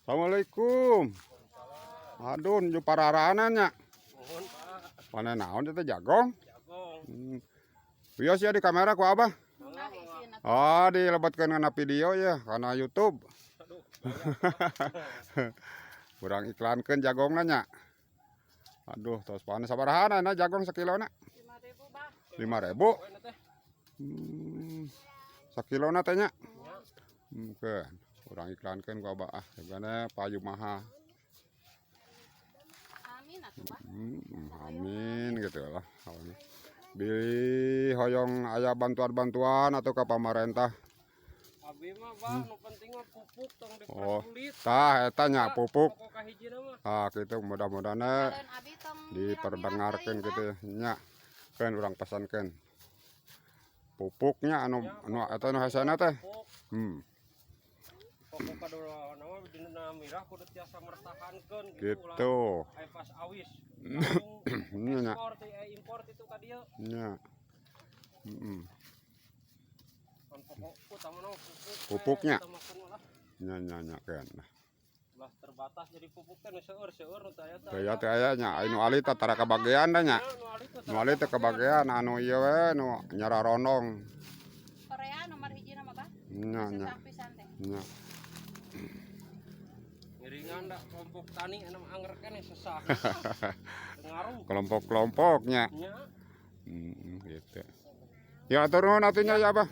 Assalamualaikum. Aduh, nuju pararahanan nya. Mohon, Pak. Panen naon teh, jagong? Jagong. Wios ya di kamera ku Abah. Mangga, mangga. Oh, dilebetkeun kana video ya, kana YouTube. Aduh. Kurang iklankeun jagongna nya. Aduh, tos panen sabaraha na jagong sakilona? 5.000, Bah. 5.000. Pokonya teh. Sakilona teh nya. Ya. Keun. Urang iklankeun ku Abah ah, jagana payu maha. Amin atuh, Bah. Amin gitu lah. Bilih hoyong aya bantuan-bantuan atau ke pemerintah. Abi mah, Bah, nu penting mah pupuk tong Oh, dipersulit. Tah eta nya pupuk. Pokok kahijina mah. Ah, gitu mudah-mudahan Calon abi tong diperdengarkan mirah-mirah gitu nya. Keun urang pesankeun. Pupuknya anu anu eta nu hesena teh. Pupuk. Pokok kadua nama dina mirah kudu tiasa mertahankeun gitu ulah. Gitu. Aya pas awis. Langsung Nya nya. Ekspor teh, impor itu ka dieu. Nya. Kan pokok utama mah pupuk. Pupuknya. Utamakeun lah. Nya nya nya keun. Nah, Ulah terbatas jadi pupuk teh nu seueur-seueur nu teu aya teh. Teu aya teu aya nya, anu alit teh tara kabagean da nya. Ya, nu alit mah Nu alit teh kebagean anu ieu we nu nyararondong. Korea nomor hiji nama, Bah. Nya nya. Susah pisan teh. Nya. Ngiringan da kelompok tani anu anger keneh sesah. Ngaruh. Kelompok-kelompoknya. Nya. Gitu. Ya, turun atunya ya, Abah.